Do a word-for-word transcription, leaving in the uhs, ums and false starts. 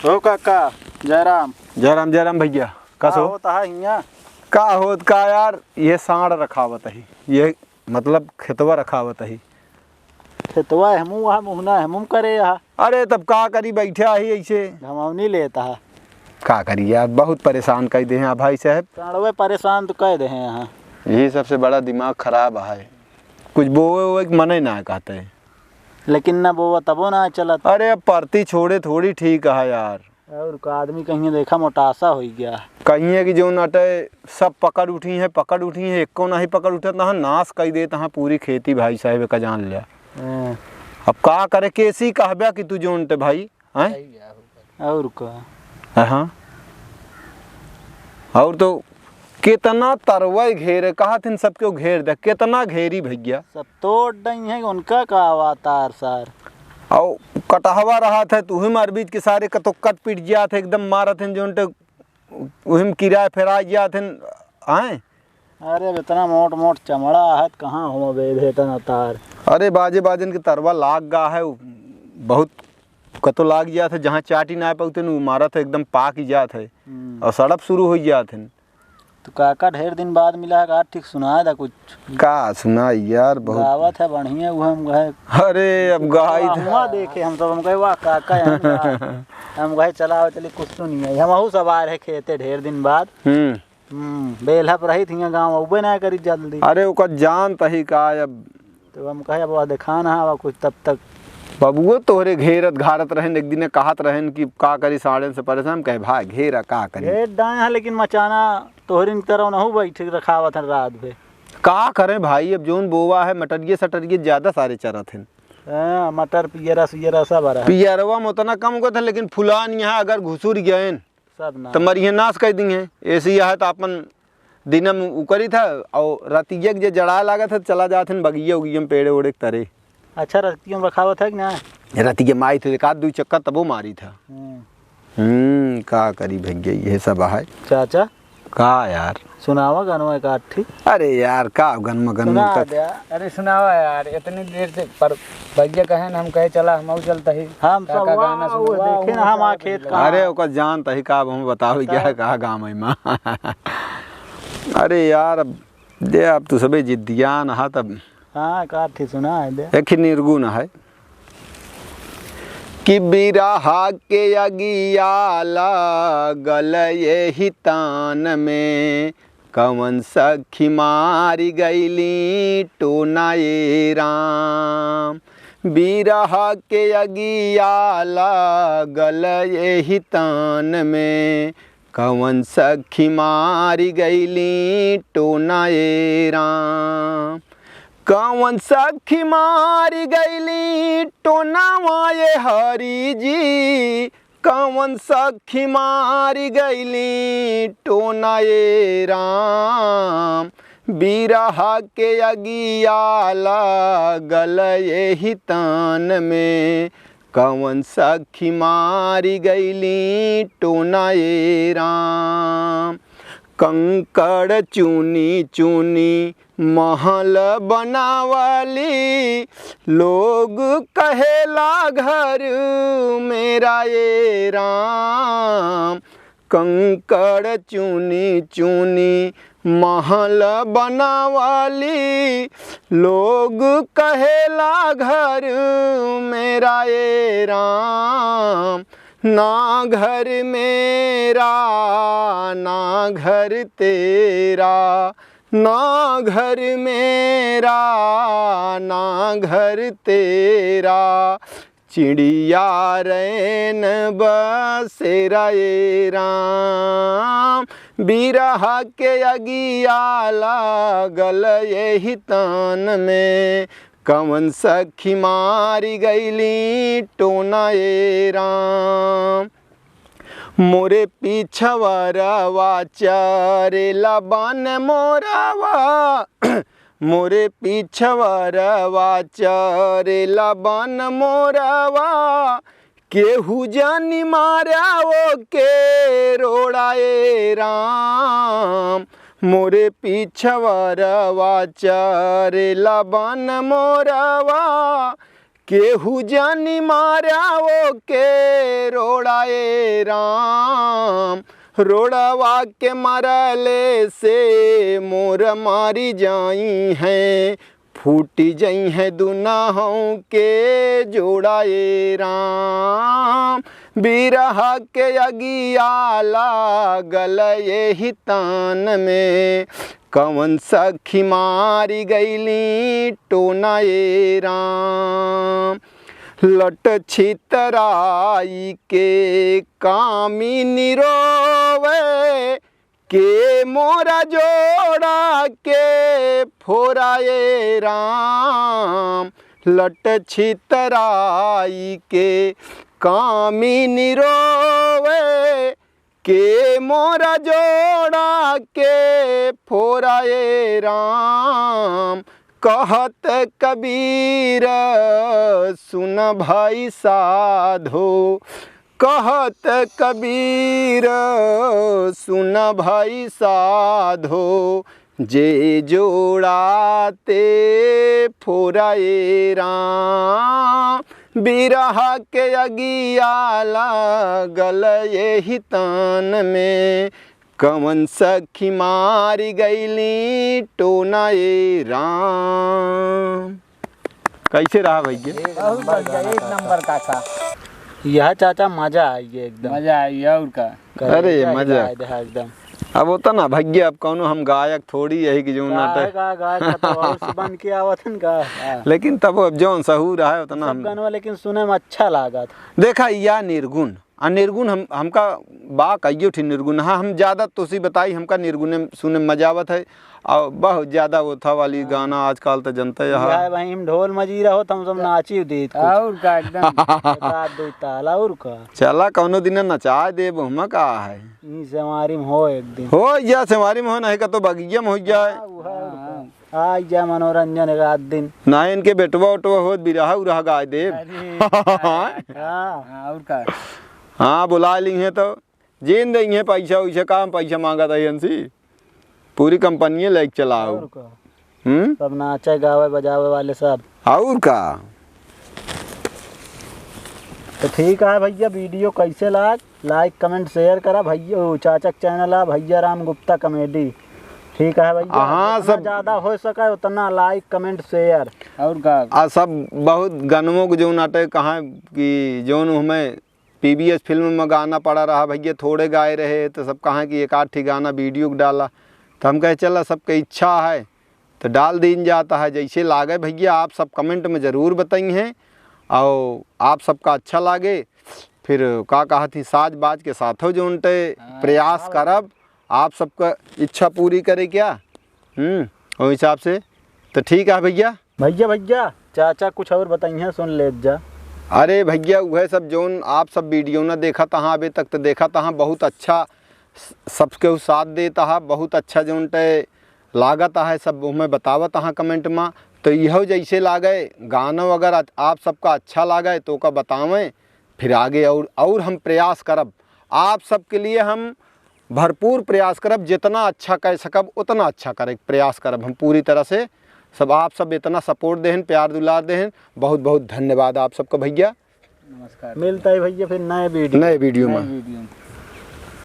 हो काका, जयराम। जयराम, जयराम भइया। का कस हो? होत है हियाँ? का होत का यार, ये साँड़ रखावत ही, ये मतलब खेतवा रखावत ही। खेतवा हमू वहाँ मुहना हमू करे यहाँ। अरे तब का करी, बैठे ही ऐसे। घमौनी लेत है। का करी यार, बहुत परेशान कइ देहे हैं भाई साहब। साँड़वे परेशान तो कइ देहे हैं यहाँ। यही सबसे बड़ा दिमाग खराब है, कुछ बोवे वोवे के मने ना कहते। लेकिन ना बोवा तबो ना चलत। अरे अब परती छोड़े थोड़ी ठीक है यार। और का आदमी कहिए देखा मोटासा होइ गया। कहिए कि जौन अटे सब पकड़ उठी हैं, पकड़ उठी हैं, एको नाहीं पकड़ उठत, तहाँ नाश कइ देत हैं पूरी खेती भाई साहब का जान लिया। हाँ। अब का करे, केसी कहब्या कि तू जौन ते भाई, हैं? और का? हाँ। और तो केतना तरवै घेरे, कहत हिन सबके घेर दे, केतना घेरी भइया। सब तोड़ डइहैं, उनका का आवा तार सार। अउ कटहवा रहत है, त उही मार बीच के सारे कतो कट पिट जात है, एकदम मारत हैं जौन ते उही में किराए फेराइ जात हैं, आए। अरे अब इतना मोट मोट चमड़ा है, कहाँ हो बे भेटन तार। अरे बाजे बाजन के तरवा लाग गा है, बहुत कतो लाग जात है, जहाँ चाटी ना पाउते न, उ मारत है, एकदम पाक ही जात है। हम्म। और सड़प शुरू होइ जात है। तो काका ढेर दिन बाद मिला है, का ठीक सुनाए दा कुछ। का सुनाई यार, बहुत गावत है बढ़िया, वो हम कहे। अरे अब गाई था। हुआ देखे हम सब, हम कहे, "वाह काका, हम गा-," हम कहे, "चला चली कुछ सुनिए।" हम अहू सवार है खेते ढेर दिन बाद। हम्म। हम्म, बेलहप रही थी गाँव, अउबे ना करी जल्दी। अरे ओकर जान तही का अब। तो हम कहे, "अब वह देखान हा, अब कुछ तब तक।" बबुओ तोहरे घेरत घारत रहन, एक दिन कहत रहन कि का करी साँड़न से परेशान, कहे, "भाई घेरा का करी।" घेर डाए हैं, लेकिन मचाना तोहरे तरह नहू बैठ रखावत हैं रात भर। का करें भाई, अब जौन बोवा है, मटरिये सटरिये ज्यादा सारे चरत हैं। हाँ, मटर पियरा सियरा सब आ रहा है। पियरवा में उतना कम होता है, लेकिन फुलान यहाँ अगर घुसुर गए, सब ना। तो मरिहे नाश कइ दिहे। ऐसे ही है तो अपन दिनम उकरी था और रतिया के जे जड़ा लागत है, चला जात हैं बगिया उगिया में पेड़े ओड़े के तरे। अच्छा, रतिया में रखावत है कि ना? रतिया माई तो एक आध दू चक्कर तबो मारी था। हम्म। हम्म, का करी भइया, ये सब है। चाचा? का यार? सुनावा गनवा एक आध ठी। अरे यार, का गनमा गनमा सुना तक। द्या। अरे सुनावा यार, इतनी देर से पर भइया कहे न, हम कहे चला, हम चलता ही। हम सब काका गाना वाह, सुनो, वो वाह, देखे ना, वाह, हम आ वाह, खेत वाह। का। अरे ओकर जान तही का, अब हम बतावे क्या है, का गाँव है माँ। अरे यार, अब दे, अब तू सबे जिद्दियान हा तब। हाँ, का ठी सुना है दे। एक ही निर्गुण है कि बिरहा के अगिया लागल एही तान में, कवन सखी मारी गइली टोना ए राम। बिरहा के अगिया लागल एही तान में, कवन सखी मारी गइली टोना ए राम। कवन सखी मारी गइली टोनावा ए हरी जी, कवन सखी मारी गइली टोना ए राम। बिरहा के अगिया लागल एही तान में, कवन सखी मारी गइली टोना ए राम। कंकड़ चुनी चुनी महल बनावली, लोग कहेला घर मेरा ए राम। कंकड़ चुनी चुनी महल बनावली, लोग कहेला घर मेरा ए राम। ना घर मेरा, ना घर तेरा, ना घर मेरा, ना घर तेरा, चिड़िया रैन बसेरा ए राम। बिरहा के अगिया लागल एही तान में, कवन सखी मारी गइली टोना ए राम। मोरे पिछवरवा चरेला बन मोरवा, मोरे पिछवरवा चरेला बन मोरवा, केहू जानी मारा ओके रोड़ा ए राम। मोरे पिछवरवा चरेला बन मोरवा, केहू जानी मारा ओके रोड़ा ए राम, रोड़वा के मरले से मोर मारी जाई हैं, फूटी जई हैं दुनहु के जोड़ा ए राम। बिरह के अगिया लागल एही तन में, कवन सखी मारी गईली टोना ए राम। लट छितराई के कामिनी रोवे, के मोरा जोड़ा के फोरा ए राम। लट छितराई के कामिनी रोवे, के मोरा जोड़ा के फोरा ए राम। कहत कबीर सुन भाई साधो, कहत कबीर सुन भाई साधो, जे जोड़ा ते फोरा ए राम। बिरह के अगिया लागल एही तन में, कवन सखी मारी गईली टोना ए राम। कैसे रहा भैया? बहुत बढ़िया, एक नंबर काका। यह चाचा मजा आई है एकदम। मजा आई और का। अरे, करेजा मजा। हिला दे एकदम। अब होता ना भैया, अब कौनो हम गायक थोड़ी यही कि जो गाय नाटक। का गायक का तो और से बन के आवत हन का। हाँ। लेकिन तब अब जौन सहूर है उतना सब हम गानवा लेकिन सुने में अच्छा लागत। देखा या निर्गुण, आ निर्गुण हम, हमका बा कइयो ठी निर्गुण। हाँ, हम ज्यादा तोसी बताई, हमका निर्गुणे सुने में मजा आवत है। और बहुत ज्यादा वो था वाली हाँ। गाना आजकल तो जनते यह है। भाई, हम ढोल मजीरा होत, हम सब नाची देत कुछ। और का एकदम। रात दो ताल, और का। चला, कौनो दिन नचा देब, हमा का है। ई सेवारी में हो एक दिन। हो या सेवारी में हो, नहीं का तो बगिया में हो जाए। हाँ, उहा और का। आ जा मनोरंजन एक आध दिन। ना इनके बेटवा उटवा होत, बिरहा उरहा गाय देब। अरे, हाँ। हाँ, और का। हाँ, बुला ली हैं तो। जेन दइहें पैसा वैसा, का हम पैसा मांगत है इनसे? पूरी कंपनिये लेके चलाओ। और का? हम्म? सब नाचे, गावे, बजावे वाले सब। और का? तो ठीक है भैया, video कैसे लाग? Like, comment, share करा भैया, ओ, चाचा के channel है भैया राम गुप्ता comedy। ठीक है भैया, हाँ, जितना सब ज्यादा हो सके उतना like, comment, share। और का? आ सब बहुत गनवों को जो नाटक कहाँ कि जोन हमें पीबीएस फिल्म में गाना पड़ा रहा भैया, थोड़े गाए रहे, तो सब कहा कि एक आध ठी गाना video के डाला। तो हम कहे, "चला, सबके इच्छा है, तो डाल दीन जाता है।" जैसे लागे भैया, आप सब comment में ज़रूर बताइहें, और आप सबका अच्छा लागे, फिर का कहत ही, साज बाज के साथो जो उनटे हाँ, प्रयास और करब, आप सबका इच्छा पूरी करे क्या। हम्म, वो हिसाब से तो ठीक है भैया। भैया, भैया, चाचा कुछ और बताइहें, सुन लेत जा। अरे भैया, उहे सब जौन आप सब video ना देखत हाँ, अबे तक तो देखत हाँ, बहुत अच्छा स-, सबके उ साथ देत हाँ, बहुत अच्छा जौन ते लागत है, सब हमें बतावत हाँ comment में। तो इहो जैसे लागे गाना अगर आ-, आप सबका अच्छा लागे तो ओका बतावें, फिर आगे और, और हम प्रयास करब। आप सबके लिए हम भरपूर प्रयास करब, जितना अच्छा कर सकब उतना अच्छा करे के प्रयास करब हम पूरी तरह से। सब आप सब इतना support देहन, प्यार दुलार देहन, बहुत बहुत धन्यवाद आप सबका भैया। नमस्कार। मिलता है भैया फिर नए video। नए video में। नए video में।